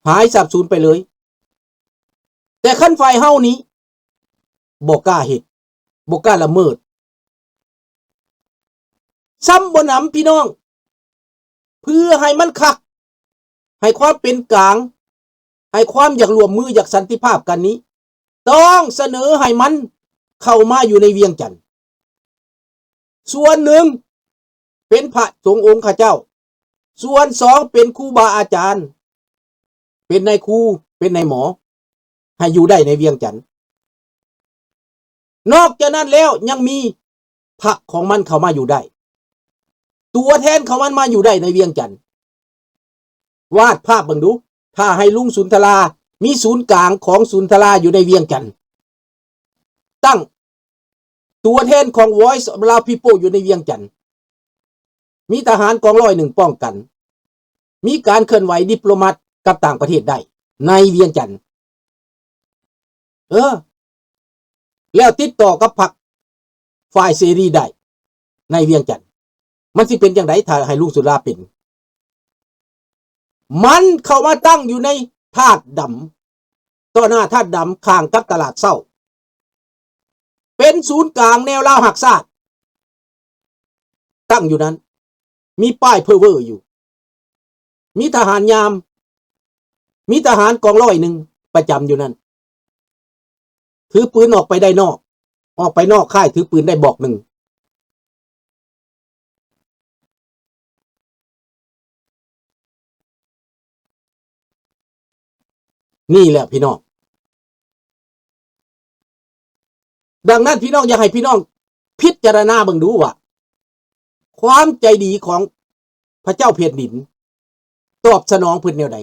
ຫາຍສາບສູນໄປເລີຍ. ແຕ່ຄັນຝ່າຍເຮົານີ້ບໍ່ກ້າເຮັດ ບໍ່ກ້າລະເມີດ ຊ້ຳບໍ່ໜຳພີ່ນ້ອງ ເພື່ອໃຫ້ມັນຄັກ ໃຫ້ຄວາມເປັນກາງ ໃຫ້ຄວາມຢາກຮ່ວມມື ຢາກສັນຕິພາບກັນນີ້ ຕ້ອງສະເໜີໃຫ້ມັນເຂົ້າມາຢູ່ໃນວຽງຈັນ. ສ່ວນໜຶ່ງເປັນພະສົງອົງຄະເຈົ້າ, ສ່ວນສອງເປັນຄູບາອາຈານ, ເປັນນາຍຄູ, ເປັນນາຍໝໍ ໃຫ້ຢູ່ໄດ້ໃນວຽງຈັນ. ນອກຈາກນັ້ນແລ້ວຍັງມີພັກຂອງມັນເຂົ້າມາຢູ່ໄດ້, ຕົວແທນຂອງມັນມາຢູ່ໄດ້ໃນວຽງຈັນ. ວາດພາບເບິ່ງດູ, ຖ້າໃຫ້ລຸງສຸນທະລາ ມີສູນກາງຂອງສຸນທະລາຢູ່ໃນວຽງຈັນ, ຕັ້ງຕົວແທນຂອງ Voice of Lao People ຢູ່ໃນວຽງຈັນ, ມີທະຫານກອງຮ້ອຍໜຶ່ງປ້ອງກັນ, ມີການເຄື່ອນໄຫວດິບໂລມາດກັບຕ່າງປະເທດໄດ້ໃນວຽງຈັນ. ເອີ ແລ້ວຕິດຕໍ່ກັບພັກຝ່າຍເສລີໄດ້ໃນວຽງຈັນ, ມັນຊິເປັນຈັ່ງໃດຖ້າໃຫ້ລຸງສຸນທະລາເປັນ? ມັນເຂົ້າມາຕັ້ງຢູ່ໃນທາດດຳ, ຕໍ່ໜ້າທາດດຳ ຂ້າງກັບຕະຫຼາດເຊົ້າ, ເປັນສູນກາງແນວລາວຮັກຊາດ ຕັ້ງຢູ່ນັ້ນ, ມີປ້າຍເພີເວີຢູ່, ມີທະຫານຍາມ, ມີທະຫານກອງຮ້ອຍໜຶ່ງປະຈຳຢູ່ນັ້ນ, ຖືປືນອອກໄປໄດ້ນອກ, ອອກໄປນອກຄ້າຍຖືປືນໄດ້ບອກໜຶ່ງ. ນີ້ແຫຼະພີ່ນ້ອງ. ດັ່ງນັ້ນພີ່ນ້ອງ ຢາກໃຫ້ພີ່ນ້ອງພິຈາລະນາເບິ່ງດູວ່າ ຄວາມໃຈດີຂອງພະເຈົ້າແຜ່ນດິນຕອບສະໜອງເພິ່ນແນວໃດ?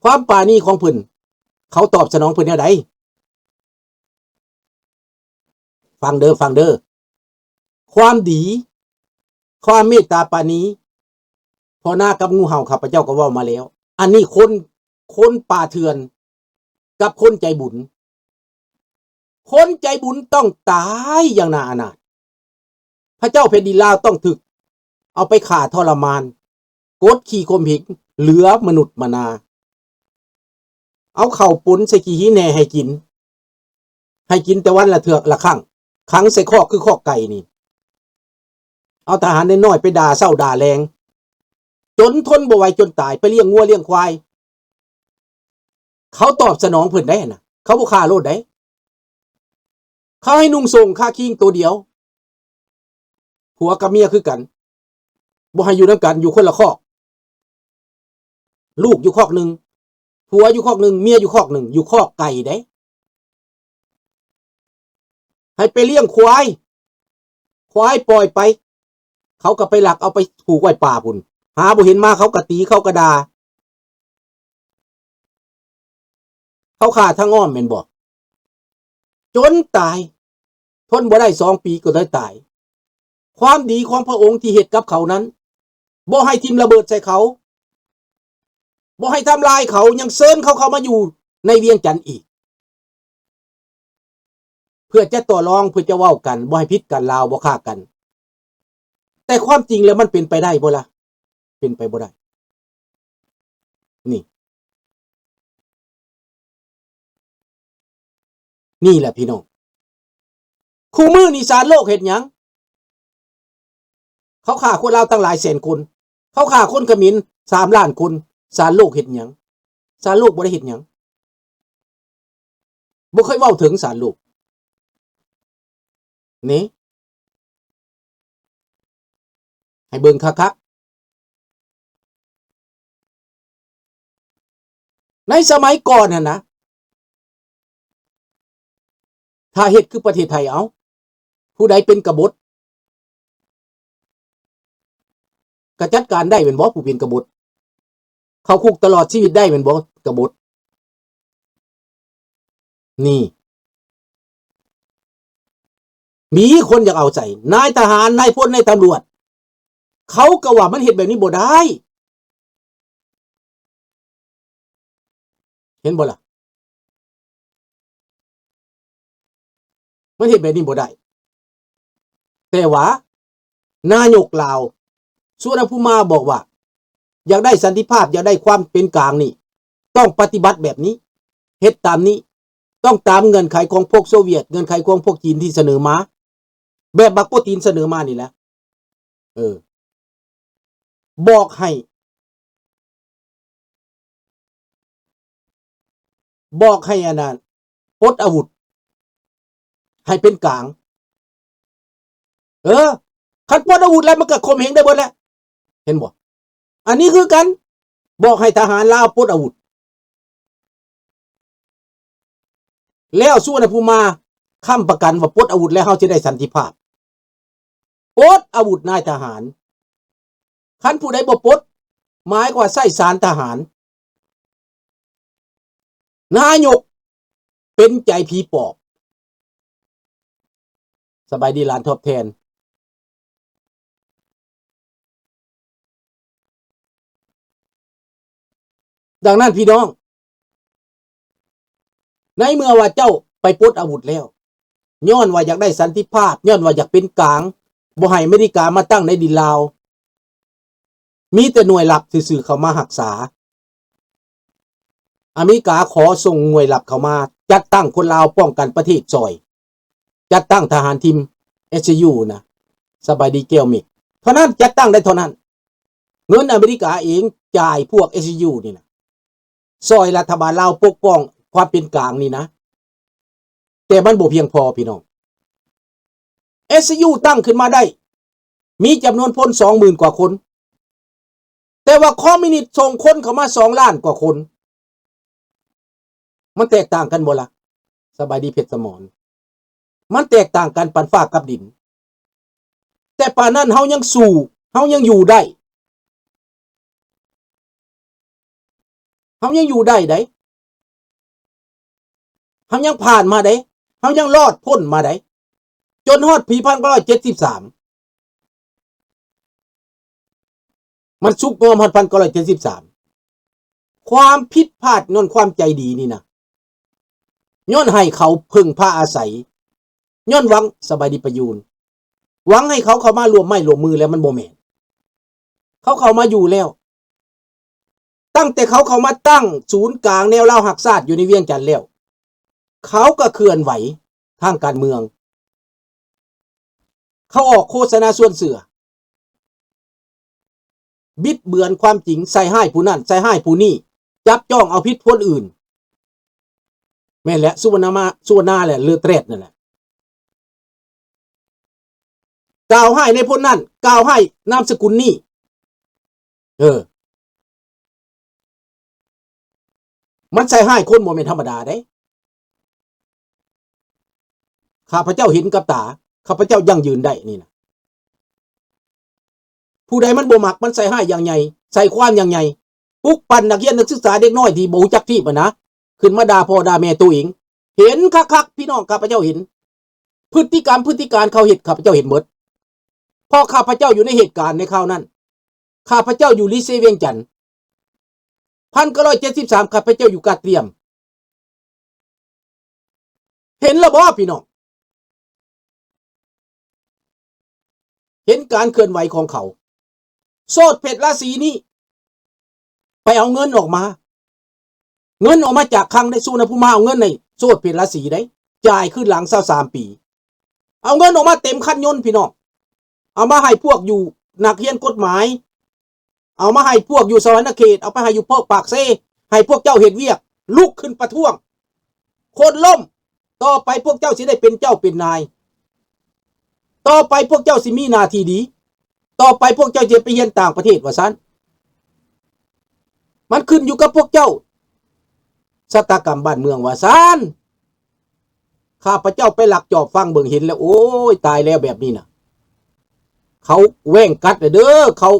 ຄວາມປານີຂອງເພິ່ນ ເຂົາຕອບສະໜອງເພິ່ນແນວໃດ? ຟັງເດີ ຟັງເດີ. ຄວາມດີ, ຄວາມເມດຕາປານີ, ພໍ່ນາກັບງູເຫົ່າ ຂ້າພະເຈົ້າກໍເວົ້າມາແລ້ວ. ອັນນີ້ຄົນ, ຄົນປ່າເຖື່ອນກັບຄົນໃຈບຸນ. ຄົນໃຈບຸນຕ້ອງຕາຍຢ່າງໜ້າອະນາດ. ພະເຈົ້າແຜ່ນດິນລາວຕ້ອງຖືກເອົາໄປຂ້າທໍລະມານ, ກົດຂີ່ຂົ່ມເຫງ, ເຫຼືອມະນຸດມະນາ. ເອົາເຂົ້າປົນໃສ່ຂີ້ຫີນແຫ່ໃຫ້ກິນ, ໃຫ້ກິນແຕ່ວັນລະເທື່ອລະຄັ້ງ, ຂັງໃສ່ຄອກຄືຄອກໄກ່ນີ້. ເອົາທະຫານນ້ອຍໆໄປດ່າເຊົ້າດ່າແລງ, ຈົນທົນບໍ່ໄຫວຈົນຕາຍ, ໄປລ້ຽງງົວລ້ຽງຄວາຍ. ເຂົາຕອບສະໜອງເພິ່ນໄດ້ຫັ້ນນະ, ເຂົາບໍ່ຂ້າໂລດໄດ໋. ເຂົາໃຫ້ນຸ່ງໂສ້ງຄາຄີງໂຕດຽວ, ຜົວກັບເມຍຄືກັນ, ບໍ່ໃຫ້ຢູ່ນຳກັນ, ຢູ່ຄົນລະຄອກ. ລູກຢູ່ຄອກໜຶ່ງ, ຜົວຢູ່ຄອກໜຶ່ງ, ເມຍຢູ່ຄອກໜຶ່ງ, ຢູ່ຄອກໄກ່ເດ້. ໃຫ້ໄປລ້ຽງຄວາຍ, ຄວາຍປ່ອຍໄປ, ເຂົາກໍໄປລັກເອົາໄປຜູກໄວ້ປ່າພຸ້ນ, ຫາບໍ່ເຫັນມາເຂົາກໍຕີ, ເຂົາກໍດ່າ. ເຂົາຂ້າທາງອ້ອມແມ່ນບໍ່? ຈົນຕາຍ, ທົນບໍ່ໄດ້ສອງປີກໍໄດ້ຕາຍ. ຄວາມດີຂອງພະອົງທີ່ເຮັດກັບເຂົານັ້ນ, ບໍ່ໃຫ້ຖິ້ມລະເບີດໃສ່ເຂົາ, ບໍ່ໃຫ້ທຳລາຍເຂົາ, ຍັງເຊີນເຂົາເຂົ້າມາຢູ່ໃນວຽງຈັນອີກ. ເພື່ອຈະຕໍ່ລອງ, ເພື່ອຈະເວົ້າກັນ, ບໍ່ໃຫ້ຜິດກັນ, ລາວບໍ່ຂ້າກັນ. ແຕ່ຄວາມຈິງແລ້ວມັນເປັນໄປໄດ້ບໍ່ລະ? ເປັນໄປບໍ່ໄດ້. ນີ້, ນີ້ແຫຼະພີ່ນ້ອງ. ຄູ່ມື້ນີ້ສານໂລກເຮັດຫຍັງ? ເຂົາຂ້າຄົນລາວຕັ້ງຫຼາຍແສນຄົນ, ເຂົາຂ້າຄົນຂະເໝນສາມລ້ານຄົນ, ສານໂລກເຮັດຫຍັງ? ສານໂລກບໍ່ໄດ້ເຮັດຫຍັງ, ບໍ່ເຄີຍເວົ້າເຖິງສານໂລກ. ນີ້ ໃຫ້ເບິ່ງຄັກໆ. ໃນສະໄໝກ່ອນຫັ້ນນະ, ຖ້າເຮັດຄືປະເທດໄທ, ເອົ້າ, ຜູ້ໃດເປັນກະບົດ ກໍຈັດການໄດ້ແມ່ນບໍ່? ຜູ້ເປັນກະບົດ ເຂົ້າຄຸກຕະຫຼອດຊີວິດໄດ້ແມ່ນບໍ່? ກະບົດ. ນີ້ ມີຄົນຢາກເອົາໃຈ, ນາຍທະຫານ, ນາຍພົນ, ນາຍຕຳຫຼວດ ເຂົາກໍວ່າມັນເຮັດແບບນີ້ບໍ່ໄດ້. ເຫັນບໍ່ລະ? ມັນເຮັດແບບນີ້ບໍ່ໄດ້. ແຕ່ວ່ານາຍົກລາວ ສຸວັນນະພູມາ ບອກວ່າ ຢາກໄດ້ສັນຕິພາບ, ຢາກໄດ້ຄວາມເປັນກາງນີ້, ຕ້ອງປະຕິບັດແບບນີ້ ເຮັດຕາມນີ້ ຕ້ອງຕາມເງື່ອນໄຂຂອງພວກໂຊວຽດ ເງື່ອນໄຂຂອງພວກຈີນທີ່ສະເໜີມາ ແບບບັກໂປຕີນສະເໜີມານີ້ແຫຼະ ເອີ ບອກໃຫ້ ບອກໃຫ້ອັນນັ້ນ ປົດອາວຸດ ໃຫ້ເປັນກາງ ເອີ ຄັນປົດອາວຸດແລ້ວ ມັນກໍຂົ່ມເຫງໄດ້ເບິດແຫຼະ ເຫັນບໍ່? ອັນນີ້ຄືກັນ ບອກໃຫ້ທະຫານລາວປົດອາວຸດ ແລ້ວສຸວັນນະພູມາຄ້ຳປະກັນວ່າປົດອາວຸດແລ້ວເຮົາຈະໄດ້ສັນຕິພາບ. ປົດອາວຸດນາຍທະຫານ. ຄັນຜູ້ໃດບໍ່ປົດ ໝາຍຄວາມວ່າໃຊ້ສານທະຫານ. ນາຍົກເປັນໃຈຜີປອບ. ສະບາຍດີຫຼານຕອບແທນ. ດັ່ງນັ້ນພີ່ນ້ອງ ໃນເມື່ອວ່າເຈົ້າໄປປົດອາວຸດແລ້ວ ຍ້ອນວ່າຢາກໄດ້ສັນຕິພາບ ຍ້ອນວ່າຢາກເປັນກາງ ບໍ່ໃຫ້ອາເມລິກາມາຕັ້ງໃນດິນລາວ ມີແຕ່ໜ່ວຍລັບຊື່ໆເຂົ້າມາຮັກສາ. ອາເມລິກາຂໍສົ່ງໜ່ວຍລັບເຂົ້າມາ ຈັດຕັ້ງຄົນລາວປ້ອງກັນປະເທດຊ່ອຍ ຈັດຕັ້ງທະຫານທີມ ເອສຢູ ນະ ສະບາຍດີແກ້ວເມັກ ເທົ່ານັ້ນ ຈັດຕັ້ງໄດ້ເທົ່ານັ້ນ. ເງິນອາເມລິກາເອງຈ່າຍພວກ ເອສຢູ ນີ້ນະ ຊ່ອຍລັດຖະບານລາວປົກປ້ອງຄວາມເປັນກາງນີ້ນະ ແຕ່ມັນບໍ່ພຽງພໍພີ່ນ້ອງ. ເອສຢູ ຕັ້ງຂຶ້ນມາໄດ້ ມີຈຳນວນພົນສອງໝື່ນກວ່າຄົນ ແຕ່ວ່າຄອມມິວນິດສົ່ງຄົນເຂົ້າມາສອງລ້ານກວ່າຄົນ ມັນແຕກຕ່າງກັນບໍ່ລະ? ສະບາຍດີເພັດສະໝອນ. ມັນແຕກຕ່າງກັນປານຟ້າກັບດິນ. ແຕ່ປານນັ້ນເຮົາຍັງສູ້ ເຮົາຍັງຢູ່ໄດ້ ເຮົາຍັງຢູ່ໄດ້ໃດ໋ ເຮົາຍັງຜ່ານມາໄດ້໋ ເຮົາຍັງລອດພົ້ນມາໄດ້໋ ຈົນຮອດປີພັນເກົ້າຮ້ອຍເຈັດສິບສາມ ມັນສຸກງອມຮອດພັນເກົ້າຮ້ອຍເຈັດສິບສາມ ຄວາມຜິດພາດຍ້ອນຄວາມໃຈດີນີ້ນະ ຍ້ອນໃຫ້ເຂົາເພິ່ງພາອາໄສ ຍ້ອນຫວັງ ສະບາຍດີປະຢູນ ຫວັງໃຫ້ເຂົາເຂົ້າມາຮ່ວມໄມ້ຮ່ວມມືແລ້ວ ມັນບໍ່ແມ່ນ ເຂົາເຂົ້າມາຢູ່ແລ້ວ ຕັ້ງແຕ່ເຂົາເຂົ້າມາຕັ້ງສູນກາງແນວລາວຮັກຊາດຢູ່ໃນວຽງຈັນແລ້ວ ເຂົາກໍເຄື່ອນໄຫວທາງການເມືອງ ເຂົາອອກໂຄສະນາຊວນເຊື່ອ ບິດເບືອນຄວາມຈິງ ໃສ່ຮ້າຍຜູ້ນັ້ນ ໃສ່ຮ້າຍຜູ້ນີ້ ຈັບຈ້ອງເອົາຜິດຄົນອື່ນ ແມ່ນແຫຼະ ສຸວັນນາມາ ສຸວັນນາແຫຼະ ເລີແຕຣດນັ້ນແຫຼະ ກ່າວຮ້າຍໃນພົນນັ້ນ ກ່າວຮ້າຍນາມສະກຸນນີ້ ເອີ ມັນໃສ່ຮ້າຍຄົນບໍ່ແມ່ນທຳມະດາເດ້. ຂ້າພະເຈົ້າເຫັນກັບຕາ ຂ້າພະເຈົ້າຢັ້ງຢືນໄດ້ນີ້ນະ. ຜູ້ໃດມັນບໍ່ມັກ ມັນໃສ່ຮ້າຍຢ່າງໃຫຍ່ ໃສ່ຄວາມຢ່າງໃຫຍ່ ປຸກປັ່ນນັກຮຽນນັກສຶກສາເດັກນ້ອຍທີ່ບໍ່ຮູ້ຈັກທີບຫັ້ນນະ ຂຶ້ນມາດ່າພໍ່ດ່າແມ່ໂຕເອງ. ເຫັນຄັກໆ ພີ່ນ້ອງ ຂ້າພະເຈົ້າເຫັນ ພຶດຕິກຳ ພຶດຕິການເຂົາເຮັດ ຂ້າພະເຈົ້າເຫັນໝົດ ເພາະຂ້າພະເຈົ້າຢູ່ໃນເຫດການໃນຄາວນັ້ນ. ຂ້າພະເຈົ້າຢູ່ລິເຊວຽງຈັນ ພັນເກົ້າຮ້ອຍເຈັດສິບສາມ ຂ້າພະເຈົ້າຢູ່ກາດຕຽມ. ເຫັນແລ້ວບໍ່ພີ່ນ້ອງ? ເຫັນການເຄື່ອນໄຫວຂອງເຂົາ. ໂສດເພັດລາສີນີ້ ໄປເອົາເງິນອອກມາ ເງິນອອກມາຈາກຄັງໄດ້ ສຸວັນນະພູມາເອົາເງິນໃຫ້ໂສດເພັດລາສີໄດ້ ຈ່າຍຄືນຫຼັງຊາວສາມປີ. ເອົາເງິນອອກມາເຕັມຄັນຍົນພີ່ນ້ອງ ເອົາມາໃຫ້ພວກຢູ່ ນັກຮຽນກົດໝາຍ ເອົາມາໃຫ້ພວກຢູ່ສະຫວັນນະເຂດ ເອົາໄປໃຫ້ຢູ່ພວກປາກເຊ ໃຫ້ພວກເຈົ້າເຮັດວຽກ ລຸກຂຶ້ນປະທ້ວງ ຄົນລົ້ມ. ຕໍ່ໄປພວກເຈົ້າຊິໄດ້ເປັນເຈົ້າເປັນນາຍ ຕໍ່ໄປພວກເຈົ້າຊິມີໜ້າທີ່ດີ ຕໍ່ໄປພວກເຈົ້າຈະໄປຮຽນຕ່າງປະເທດ ວ່າຊັ້ນ. ມັນຂຶ້ນຢູ່ກັບພວກເຈົ້າ ຊະຕາກຳບ້ານເມືອງ ວ່າຊັ້ນ. ຂ້າພະເຈົ້າໄປລັກຈອບຟັງເບິ່ງເຫັນແລ້ວ ໂອ້ຍ ຕາຍແລ້ວແບບນີ້ນະ ເຂົາແຫວ່ງກັດແລ້ວເດີ ເຂົາ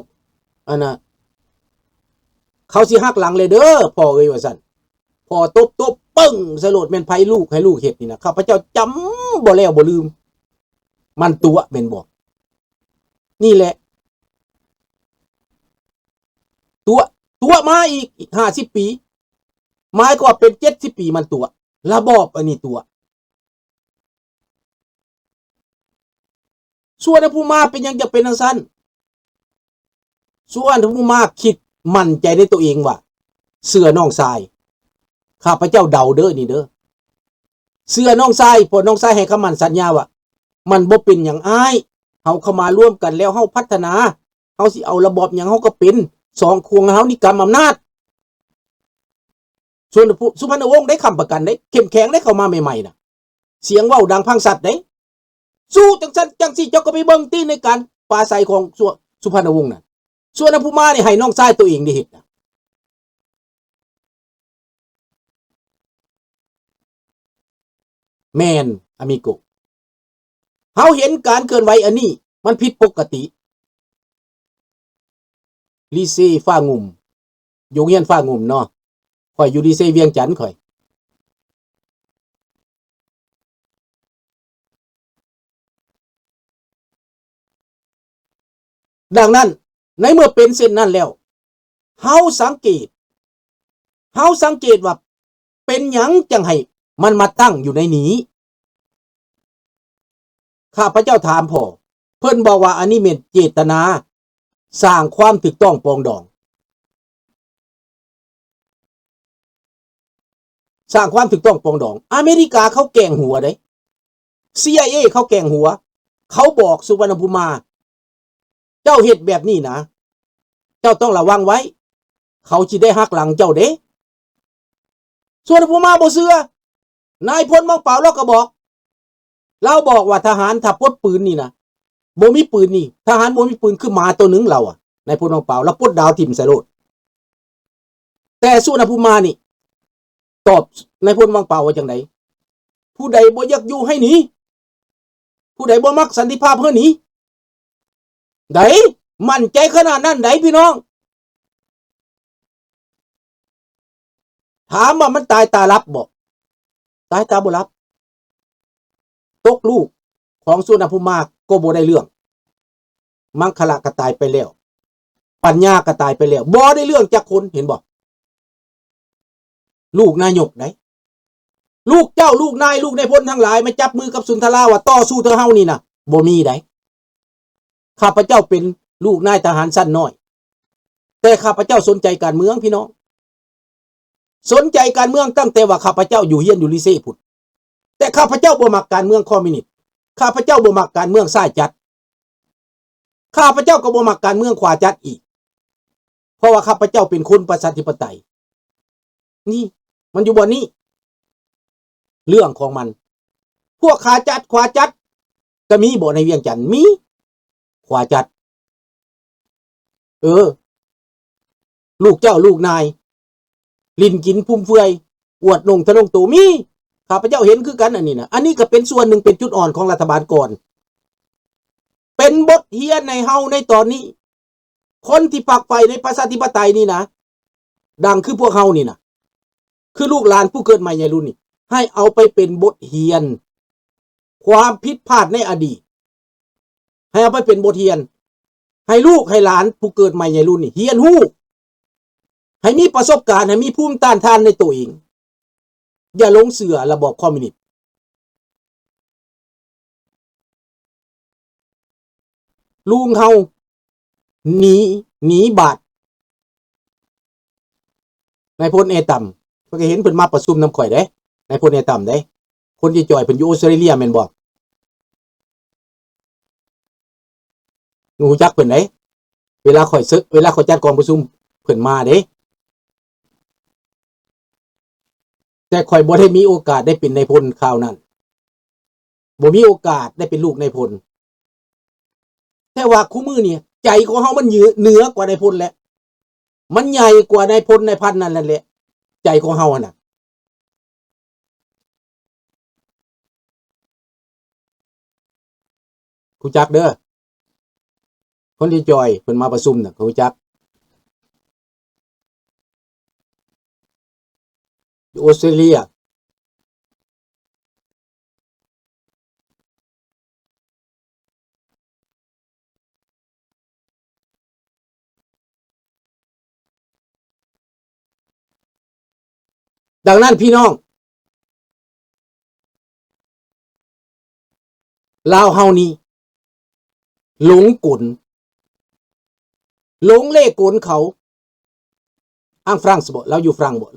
ອັນນະ ເຂົາຊິຫັກຫຼັງແລ້ວເດີ ພໍ່ເອີຍ ວ່າຊັ້ນ. ພໍ່ຕົບ ຕົບ ປຶ້ງ ໃສ່ໂລດ ແມ່ນໃຜລູກໃຫ້ລູກເຮັດນີ້ນະ ຂ້າພະເຈົ້າຈຳບໍ່ແລ້ວບໍ່ລືມ. ມັນຕົວະແມ່ນບໍ່? ນີ້ແຫຼະ ຕົວະ ຕົວະມາອີກ ອີກຫ້າສິບປີ ໝາຍຄວາມວ່າເປັນເຈັດສິບປີ ມັນຕົວະ ລະບອບອັນນີ້ຕົວະ. ສຸວັນນະພູມາເປັນຫຍັງຈະເປັນຈັ່ງຊັ້ນ? ສຸວັນນະພູມາຄິດໝັ້ນໃຈໃນຕົວເອງວ່າ ເຊື່ອນ້ອງຊາຍ ຂ້າພະເຈົ້າເດົາເດີນີ້ເດີ. ເຊື່ອນ້ອງຊາຍ, ເພາະນ້ອງຊາຍໃຫ້ຄຳໝັ້ນສັນຍາວ່າ ມັນບໍ່ເປັນຫຍັງອ້າຍ, ເຮົາເຂົ້າມາລວມກັນແລ້ວ ເຮົາພັດທະນາ, ເຮົາຊິເອົາລະບອບຫຍັງເຮົາກໍເປັນ, ສອງຂົວເຮົານີ້ກຳອຳນາດ. ສ່ວນ ສຸພັນນະວົງໄດ້ຄ້ຳປະກັນເດ້, ເຂັ້ມແຂງໄດ້, ເຂົ້າມາໃໝ່ໆນະ ສຽງເວົ້າດັງພັງຊັດເດ້. ສູ້ຈັ່ງຊັ້ນຈັ່ງຊີ້, ເຈົ້າກໍໄປເບິ່ງຕິໃນການປາໄສຂອງ ສຸ ສຸພັນນະວົງນັ້ນ. ສຸວັນນະພູມານີ້ໃຫ້ນ້ອງຊາຍໂຕເອງໄດ້ເຮັດນະ. ແມ່ນ ອາມິໂກ. ເຮົາເຫັນການເຄື່ອນໄຫວອັນນີ້ ມັນຜິດປົກກະຕິ. ລີເຊຟ້າງຸ່ມ, ຢູ່ໂຮງຮຽນຟ້າງຸ່ມເນາະ, ຂ້ອຍຢູ່ລີເຊວຽງຈັນຂ້ອຍ. ດັ່ງນັ້ນ ໃນເມື່ອເປັນເຊັ່ນນັ້ນແລ້ວ ເຮົາສັງເກດ, ເຮົາສັງເກດວ່າເປັນຫຍັງຈັ່ງໃຫ້ມັນມາຕັ້ງຢູ່ໃນນີ້? ຂ້າພະເຈົ້າຖາມພໍ່, ເພິ່ນບອກວ່າອັນນີ້ແມ່ນເຈດຕະນາສ້າງຄວາມຖືກຕ້ອງປອງດອງ. ສ້າງຄວາມຖືກຕ້ອງປອງດອງ. ອາເມລິກາເຂົາແກ່ງຫົວເດ້, ຊີໄອເອ ເຂົາແກ່ງຫົວ, ເຂົາບອກສຸວັນນະພູມາ, ເຈົ້າເຮັດແບບນີ້ນະ ເຈົ້າຕ້ອງລະວັງໄວ້, ເຂົາຊິໄດ້ຫັກຫຼັງເຈົ້າເດ້. ສຸວັນນະພູມາບໍ່ເຊື່ອ, ນາຍພົນວັງປາວລາວກໍບອກ, ລາວບອກວ່າທະຫານຖ້າປົດປືນນີ້ນະ ບໍ່ມີປືນນີ້, ທະຫານບໍ່ມີປືນຄືໝາໂຕໜຶ່ງ, ລາວອະ, ນາຍພົນວັງປາວ ລາວປົດດາວຖິ້ມໃສ່ໂລດ. ແຕ່ສຸວັນນະພູມານີ້ຕອບນາຍພົນວັງປາວວ່າຈັ່ງໃດ? ຜູ້ໃດບໍ່ຢາກຢູ່ໃຫ້ໜີ, ຜູ້ໃດບໍ່ມັກສັນຕິພາບໃຫ້ໜີ. ໃດ ໝັ້ນໃຈຂະໜາດນັ້ນໃດພີ່ນ້ອງ? ຖາມວ່າມັນຕາຍຕາຫຼັບບໍ່? ຕາຍຕາບໍ່ຫຼັບ. ຕົກລູກຂອງສຸວັນນະພູມາກໍບໍ່ໄດ້ເລື່ອງ, ມັງຄະລະກໍຕາຍໄປແລ້ວ, ປັນຍາກໍຕາຍໄປແລ້ວ, ບໍ່ໄດ້ເລື່ອງຈັກຄົນ, ເຫັນບໍ່? ລູກນາຍົກໃດ໋, ລູກເຈົ້າ, ລູກນາຍ, ລູກນາຍພົນທັງຫຼາຍ ມາຈັບມືກັບສຸນທະລາວ່າຕໍ່ສູ້ເທື່ອເຮົານີ້ນະ, ບໍ່ມີໃດ໋. ຂ້າພະເຈົ້າເປັນລູກນາຍທະຫານຊັ້ນນ້ອຍ, ແຕ່ຂ້າພະເຈົ້າສົນໃຈການເມືອງ, ພີ່ນ້ອງ. ສົນໃຈການເມືອງຕັ້ງແຕ່ວ່າຂ້າພະເຈົ້າຢູ່ຮຽນຢູ່ລີເຊພຸ້ນ, ແຕ່ຂ້າພະເຈົ້າບໍ່ມັກການເມືອງຄອມມິວນິດ, ຂ້າພະເຈົ້າບໍ່ມັກການເມືອງຊ້າຍຈັດ, ຂ້າພະເຈົ້າກໍບໍ່ມັກການເມືອງຂວາຈັດອີກ, ເພາະວ່າຂ້າພະເຈົ້າເປັນຄົນປະຊາທິປະໄຕ. ນີ້ ມັນຢູ່ບ່ອນນີ້ ເລື່ອງຂອງມັນ. ພວກຂາຈັດ ຂວາຈັດ ກະມີບໍ່ໃນວຽງຈັນ? ມີ ຂວາຈັດ. ເອີ ລູກເຈົ້າລູກນາຍ ຫຼິ້ນກິນຟຸມເຟືອຍ ອວດໜົງທະນົງໂຕ ມີ. ຂ້າພະເຈົ້າເຫັນຄືກັນອັນນີ້ນະ. ອັນນີ້ກະເປັນສ່ວນໜຶ່ງ ເປັນຈຸດອ່ອນຂອງລັດຖະບານກ່ອນ. ເປັນບົດຮຽນໃຫ້ເຮົາໃນຕອນນີ້. ຄົນທີ່ຝັກໃຝ່ໃນປະຊາທິປະໄຕນີ້ນະ ດັ່ງຄືພວກເຮົານີ້ນະ ຄືລູກຫຼານຜູ້ເກີດໃໝ່ໃຫຍ່ລຸ້ນນີ້ ໃຫ້ເອົາໄປເປັນບົດຮຽນ ຄວາມຜິດພາດໃນອະດີດ ໃຫ້ເອົາໄປເປັນບົດຮຽນ ໃຫ້ລູກໃຫ້ຫຼານຜູ້ເກີດໃໝ່ໃຫຍ່ລຸ້ນນີ້ຮຽນຮູ້ ໃຫ້ມີປະສົບການ ໃຫ້ມີພູມຕ້ານທານໃນໂຕເອງ. ຢ່າຫຼົງເຊື່ອລະບອບຄອມມິວນິດ. ລຸງເຮົາໜີ ໜີບາດ ນາຍພົນແອຕຳ ຂ້ອຍກະເຫັນເພິ່ນມາປະຊຸມນຳຂ້ອຍເດ້ ນາຍພົນແອຕຳເດ້. ຄົນທີ່ຈ່ອຍເພິ່ນຢູ່ອົດສະຕຣາເລຍແມ່ນບໍ່? ຮູ້ຈັກເພິ່ນເດ້ ເວລາຂ້ອຍເຊີ ເວລາຂ້ອຍຈັດກອງປະຊຸມເພິ່ນມາເດ້ ແຕ່ຂ້ອຍບໍ່ໄດ້ມີໂອກາດໄດ້ເປັນນາຍພົນຄາວນັ້ນ ບໍ່ມີໂອກາດໄດ້ເປັນລູກນາຍພົນ. ແຕ່ວ່າຄູ່ມື້ນີ້ ໃຈຂອງເຮົາມັນເໜືອ ເໜືອກວ່ານາຍພົນແຫຼະ ມັນໃຫຍ່ກວ່ານາຍພົນນາຍພັນນັ້ນແຫຼະ ໃຈຂອງເຮົາຫັ້ນນະ. ຮູ້ຈັກເດີ ຄົນທີ່ຈ່ອຍເພິ່ນມາປະຊຸມນະ ຮູ້ຈັກ ຢູ່ອົດສະຕຣາເລຍ. ດັ່ງນັ້ນພີ່ນ້ອງ ລາວເຮົານີ້ຫຼົງກົນ ຫຼົງເລ່ກົນເຂົາ. ອ້າງຝຣັ່ງເສຍບໍ? ລາວຢູ່ຝຣັ່ງບໍ?